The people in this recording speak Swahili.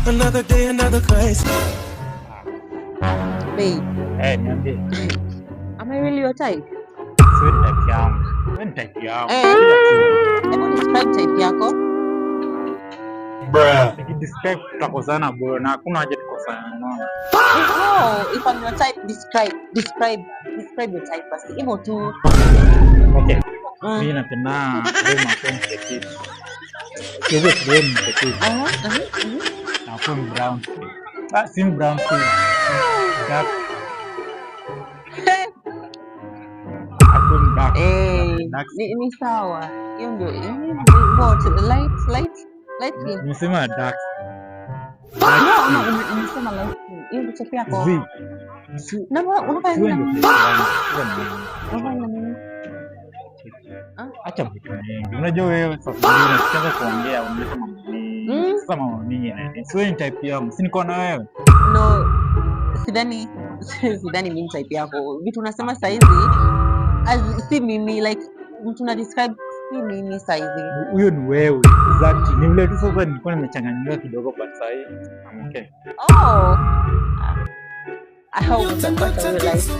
Another day, another crisis. Babe, Eh, niambie. Am I really your type? Si wewe ni type yangu. Wewe ni type yangu. Eh. Kila kitu. Hebu describe type yako. Nikidescribe tutakosana bro na hakuna haja tukosane, unaona? No, if I'm your type, describe, describe, describe your type basi. Hivyo tu. Okay. Mimi napenda dem akuwe petite. Siwezi dem petite na akuwe brown skin. Ah, si brown skin. Dark, akuwe dark. Eh, Dark. ni sawa. Hiyo ndio. What? Light, light, light skin. Nimesema dark. No, Dark no, skin. umesema light skin. Hiyo ndio type yako. Zi. Si Na unafanya si wewe nini? ndio type yangu. Wewe ni mimi. Unafanya na mimi? Ah? Acha vitu mingi. Unajua wewe sasa hivi unaanza kuongea, unaleta mambo mingi. Sasa mambo mingi na si wewe ni type yangu. Si niko na wewe. No, sidhani mimi type yako. Vitu unasema saizi si mimi, like mtu una describe si mimi saizi. Huyo ni wewe. Exactly. Ni vile tu sasa nilikuwa nimechanganyikiwa kidogo, but sasa hii I'm okay. Oh. I hope utapata real life.